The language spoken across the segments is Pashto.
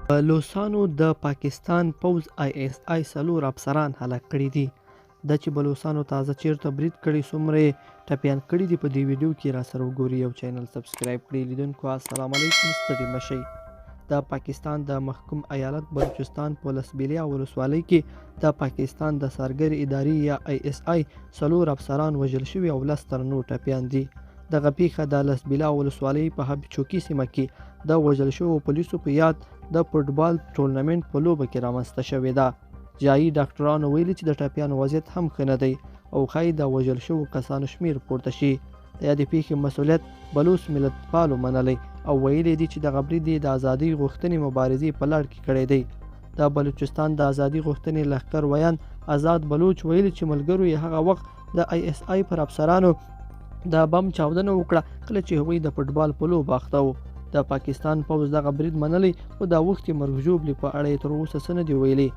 بلوڅانو د پاکستان پوځ آی ایس آی څلور افسران هلاک کړي دي. دا چې بلوڅانو تازه چیرته برید کړی، څومره یې ټپیان کړي دي، په دې ویډیو کې راسره وګورئ او چینل سبسکرایب کړئ. لیدونکو السلام علیکم، ستړي مه شئ. د پاکستان د محکوم ایالت بلوچستان په لسبیلیا ولسوالۍ کې د پاکستان د څارګرې ادارې یا آی ایس آی څلور افسران وژل شوي او 10 تنه نور ټپیان دي. دغه پیښه د لسبیلا ولسوالۍ په حب چوکي سیمه کې د وژل شوو پولیسو په یاد د فوټبال ټورنمنټ په لوبه کې رامنځته شوې ده. ځايي ډاکټرانو ویلي چې د ټپیانو وضعیت هم ښه نه دی او ښايي د وژل شوو کسانو شمېر پورته شي. د یادې پیښې مسؤلیت بلوڅ ملتپالو منلی او ویلي دي چې دغه برید یې د ازادۍ غوښتنې مبارزې په لړ کې کړی دی. د بلوچستان د ازادي غوښتنې لښکر ویاند ازاد بلوچ ویلي چې ملګرو یې هغه وخت د آی ایس آی پر افسرانو د بم چاودنه وکړه کله چې هغوی د فوټبال په لوبه اخته وو. د پاکستان پوځ دغه برید منلی خو د اوښتې مرګ ژوبلې په اړه یې تر اوسه څه نه دي ویلي.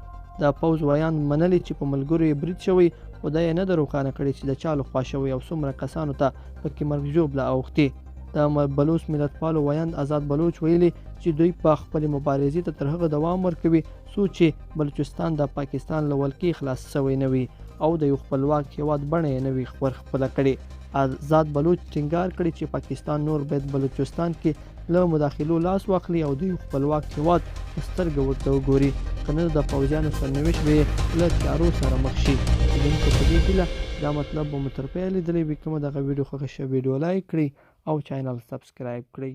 د پوځ ویاند منلی چې په ملګرو یې برید شوی خو دا یې نه ده روښانه کړې چې د چا لخوا شوی او څومره کسانو ته پکې مرګ ژوبله اوښتې. د بلوڅ ملتپالو ویاند ازاد بلوچ ویلي چې دوی په خپلې مبارزې ته تر هغه دوام ورکوي څو چې بلوچستان د پاکستان له ولکې خلاص شوی نه وي او د یو خپلواک هیواد بڼه یې نه وي ورخپله کړې. ازاد بلوچ ټینګار کړی چې پاکستان نور باید بلوچستان کې له مداخلو لاس واخلي او د یو خپلواک هیواد په سترګه ورته وګوري، که نه د پوځیانو سرنوشت به یې له تیارو سره مخ شي. لیدونکو په دې هیله دا مطلب به مو تر پایه لیدلی وي. که مو دغه ویډیو خوښه شوه، ویډیو لایک کړئ او چینل سبسکرایب کړئ.